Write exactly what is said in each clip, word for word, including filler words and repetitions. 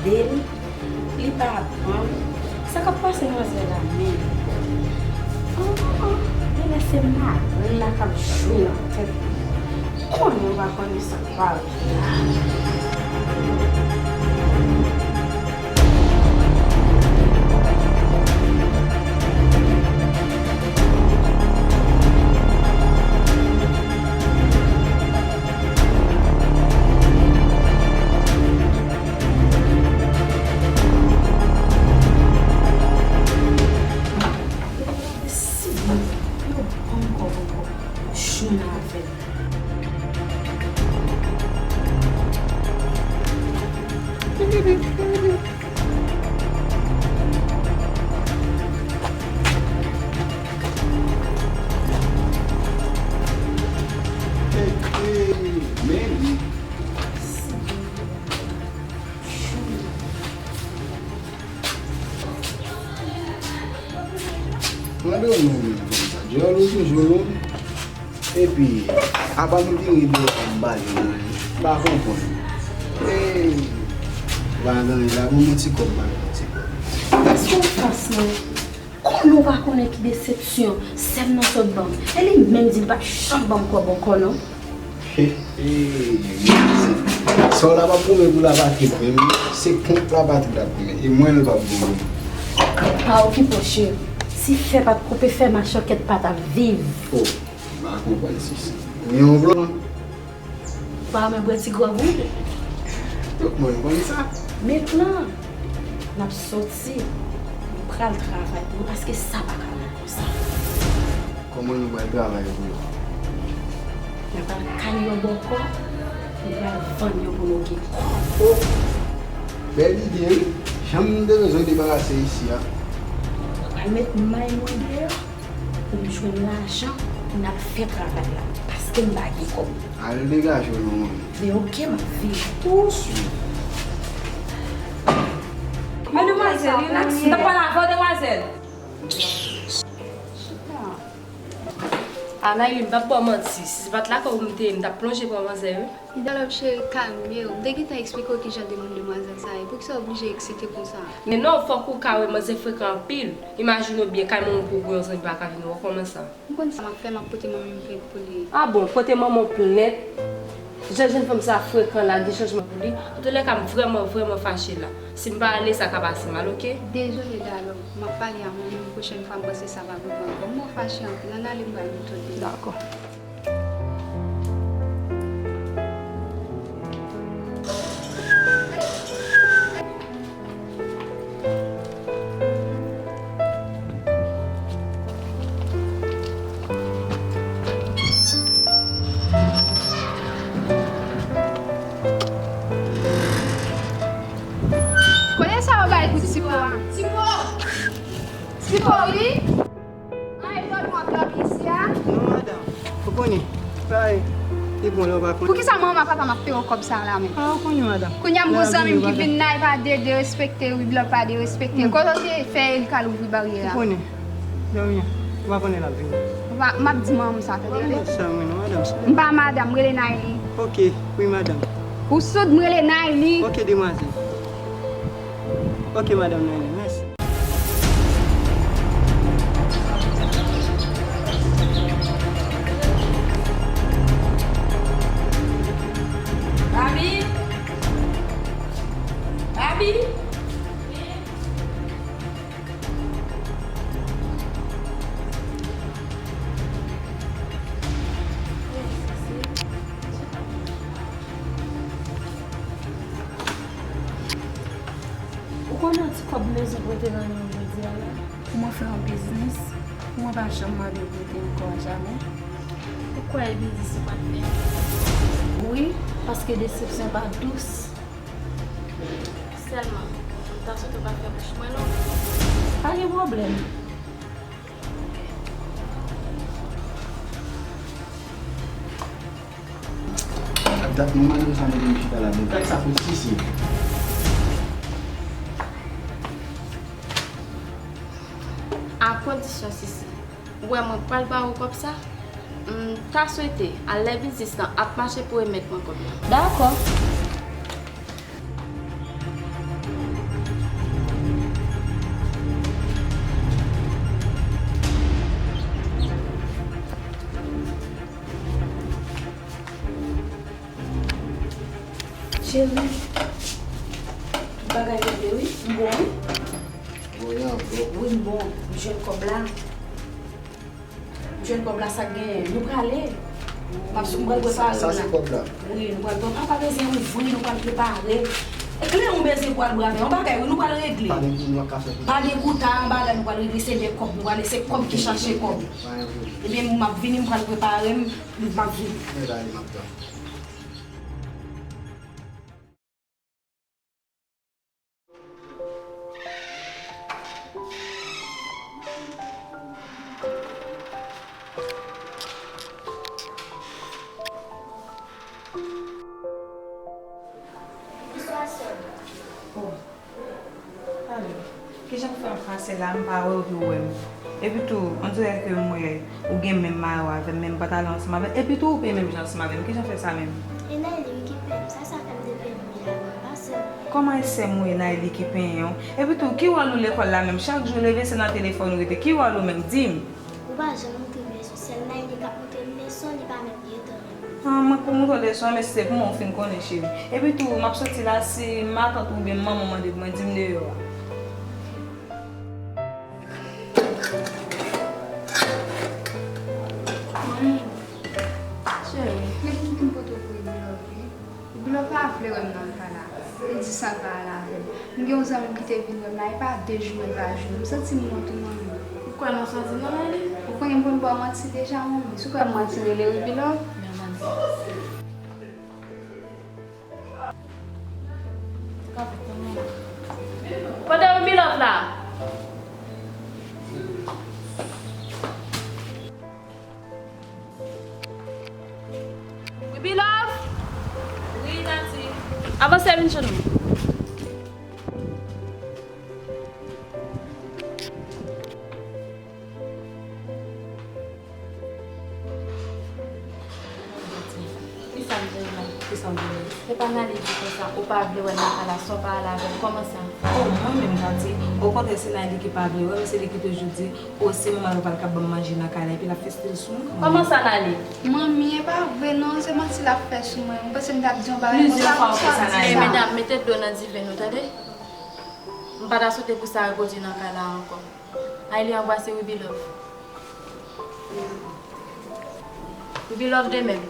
Li pa ban m. Sa k ap pase manzè la menm? An, an, genlè se marenn la k ap jwe nan tèt li. Konnen w pa konnen sa k pral gen la. Si yo ban m kòb ankò, jwenn avè l. Hey, hey, men li. Mande w non, men konsa. Djòl ou toujou long. Epi, apa m vire do a m ba li non, m pa konprann. Hey, pa gen anyen la, ban m yon ti kòb, ba m yon ti kòb. Èske w fas mwen? Kòman w pa konnen ki desepsyon sè m nan sot ban m? E li menm di l p ap janm ban m kòb ankò non. He, he, sa w la p ap pwomèt pou l ap achte menm, se kont la patri l ap pwomèt, e mwen l p ap ban mwen. Pa okipe w cheri, si fè pa t koupe fè machòkèt pa t ap viv. Oh, m pa konprann sisi. Ou gen yon plan? Ou pa renmen bwè ti gwòg ou? Tout moun konn sa. Men plan, n ap soti, nou pral travay pou nou, paske sa pa ka ret konsa. Kòman nou pral travay pou yo? N ap al kale yo bòkò, nou pral vann yo pou nou gen kòb. Oh! Bèl ide, wi. Jan m te bezwen debarase isi a. Mwen pral met may mwen deyò pou m jwenn lajan pou n al fè travay la, paske m pa gen kòb. Al degaje w non, manmi. Men oke, m ap vini. Tousuit. Men demwazèl, relax. M t ap pale avè w, demwazèl. Chita. Anaï, m p ap ba w manti. Si se pa t lakay ou m te ye, m t ap plonje pran manzè, wi. Idalòp cheri, kalme w. M te gentan eksplike w kijan de moun demwazèl sa ye. Poukisa w oblije eksite konsa? Men non, fòk ou ka wè manzè frekan anpil. Imajine w byen, kay manman w pou gou yon zanmi pa ka vin wè w kòman sa. M konn sa m ap fè, m ap pote manmi m plent pou li. A bon, pote manman w plent? Jan jèn fanm sa frekan la, gen chanjman pou li. Antoulèka, m vrèman, vrèman fache la. Si m pa ale, sa ka pase mal, oke? Dezole, Dalò. M ap pale a manmi m pwochèn fwa, m panse sa va rive ankò. M wè w fache anpil, ann ale, m pral mete w deyò. Dakò. Kote sa yo bay pou Tipo a? Tipo! Tipo, wi! Ay, dòmi w ap dòmi isi a? Non, madanm. Ou konnen, sa e, li bon lè w pa konnen. Poukisa manman papa m ap peye w kòb sa a la menm? A, ou konnen, madanm. Kounye a m gon zanmi m ki vin la, li pa de, derespekte, wi, blan pa derespekte. Kote w te fè e li ka louvri baryè a? Ou konnen. Dòmi a, ou pa konnen l ap vini. Ou pa, m ap di manman m sa, tande, tande. Sa mwen non, madanm. M pa madanm, m rele Nayli. Oke, wi, madanm. Ou soud, m rele Nayli. Oke, demwazèl. Oke, madanm Nayli, mèsi. Abi! Abi! Ou konnen yon ti kòb m bezwen pote nan men w jodi a la? Pou mwen fè yon biznis, pou mwen pa janm mande w pote ankò a jamè. Ou kwè e biznis ou pa t fè? Wi, paske desepsyon pa dous. Sèlman, m ta swete w pa fè bouch mwen long. Pa gen pwoblèm. Ak dat mwen, madanm sa mete m chita la, men gad sa pou Sisi. A kondisyon, Sisi, ou wè mwen pral ba ou kòb sa, m ta swete, a lè biznis lan ap mache pou remèt mwen kòb la. Dakò. Tout bagay regle, wi. M bon, wi. Bon, y a bon. Wi, m bon. M jwenn kòb la. M jwenn kòb la, sa k genyen. Nou prale. M ap sou, m pral prepare. Sa, sa se kòb la. Wi, nou pral prepare. Papa bezwen ouvri, nou pral prepare. E kleyon bezwen pral brave. Yon bagay, wi, nou pral regle. Pa gen koutan, w ap ka fè koutan. Pa gen koutan, yon bagay, nou pral regle. Se de kòb, nou prale. Se kòb ki chache kòb. Pa gen pwoblèm. Ebyen, m ap vini, m pral prepare m, m ap vini. Men la, m ap tann. Bonswa, sè m. Oh. Alò, kijan k fè m pase la, m pa wè w epi w wè m? Epi tou, on dirè ke m wè ou gen menm mari w avè m, men m pa t ale ansanm avè l. Epi tou, ou peye menm jan ansanm avè m. Kijan fè sa menm? E Nayli wi ki peye m. Sa, sa fè m te peye m wi avè l, pa sè m. Kòman e sè m ou ye, Nayli ki penyen w? Epi tou, ki wòl ou lekòl la menm? Chak jou w leve, se nan telefòn ou rete. Ki wòl ou menm? Di m. Ou pa janm montre m rezo. Sèl Nayli k ap montre m leson, li pa menm gentan renmen m. Ah, mwen pou montre w leson an, men si se pou mwen, ou fin konnen, cheri. Epi tou, m ap soti la, si matant oubyen manman w mande pou mwen, di m deyò a. Manmi, cheri, men pou ki m pote w pou Ebilòv, wi. Bilòv pa vle wè m nan kay la. Li di sa l pa al avè m. M gen yon zanmi m ki te vin wè m la, e pa de jou, e pa jou. M santi m wont wi, manmi. Ou kwè nan sa w di m nan, Nayli? Ou konnen m konn ba w manti deja, manmi. Si w kwè m manti, rele Ruby Love. Men, manmi. Kote Ruby Love la? Ruby Love! Wi, Nati. Avanse vin jwenn mwen. Kisa m te di? Kisa m te di? Se pa Nayli di konsa, ou pa vle wè l nan kay la, san w pa al avè l, kòman sa? Oh, mwen menm, Nati, okontrè, se Nayli ki pa vle wè m, se li ki toujou di, oh, se manman l, papa l k ap ban m manje nan kay la, epi l ap fè stil sou mwen. Kòman sa, Nayli? Manmi, e pa vre non, se manti l ap fè sou mwen. Ou panse m t ap di yon bagay konsa? Plizyè fwa ou fè sa, Nayli. Men medam, mete dlo nan diven nou, tande? M pa ta swete pou sa repwodui nan kay la ankò. Nayli anbrase Ruby Love. Ruby Love de menm.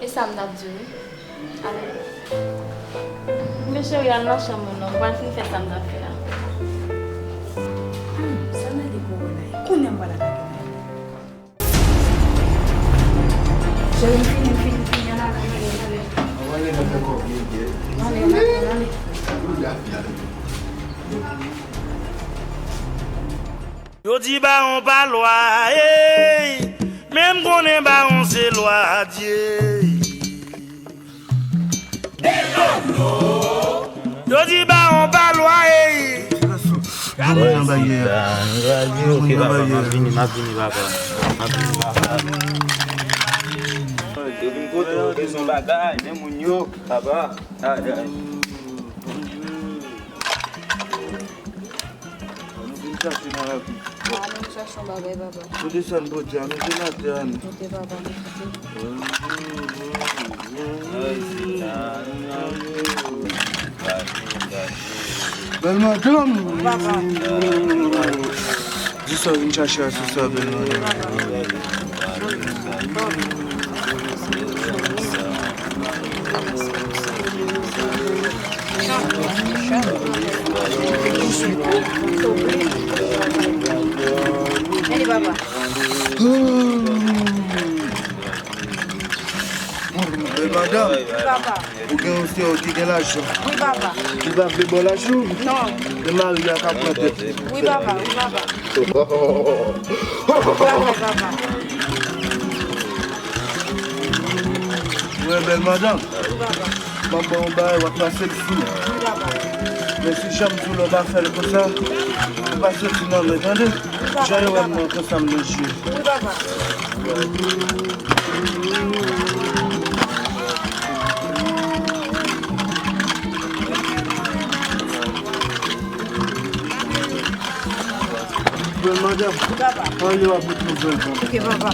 E sa m t ap di w wi. Ale. Men cheri, al nan chanm ou non. M pral fin fè sa m t ap fè a. Hmm, sa Nayli ko wè la. Kounye a m pral atake Nayli. Cheri, m fini, m fini, m fini. Al, al, al, al, al. Ale, al, al, al. Yo di bawon pa lwa, ey, men m konnen bawon se lwa Dye. Yo di bawon pa lwa, ey. Mwen nan bagay. Ok, papa, m ap vini, m ap vini, papa. M ap vini, papa. Yo vin kote w, bezwen bagay, men moun yo, papa. Ay, ay. Nou vin chache nan lakou. A, nou chache yon bagay, papa. Kote sa n pote a, mete l atè a, non. Ok, papa, nou kite. Bèl madanm. Papa. Di sa w vin chache a, se sa, bèl madanm. Bèl madanm, ou gen yon sè ki gen lajan. Wi, papa. Li pa vle ba w lajan? Non. Men mari a ka pran tèt. Wi, papa, wi, papa. Wi, papa. Wè, bèl madanm. Wi, papa. M ap ba w yon bagay, w ap pase l sou. Wi, papa. Men si janm di w lè w pa fè l konsa, ou pa soti nan men, tande? Wi, papa, jan yo wè m nan, konsa m nan jwe. Wi, papa. Bèl madanm. Wi, papa. Ann yo ap met nouvèl bon. Ok, papa.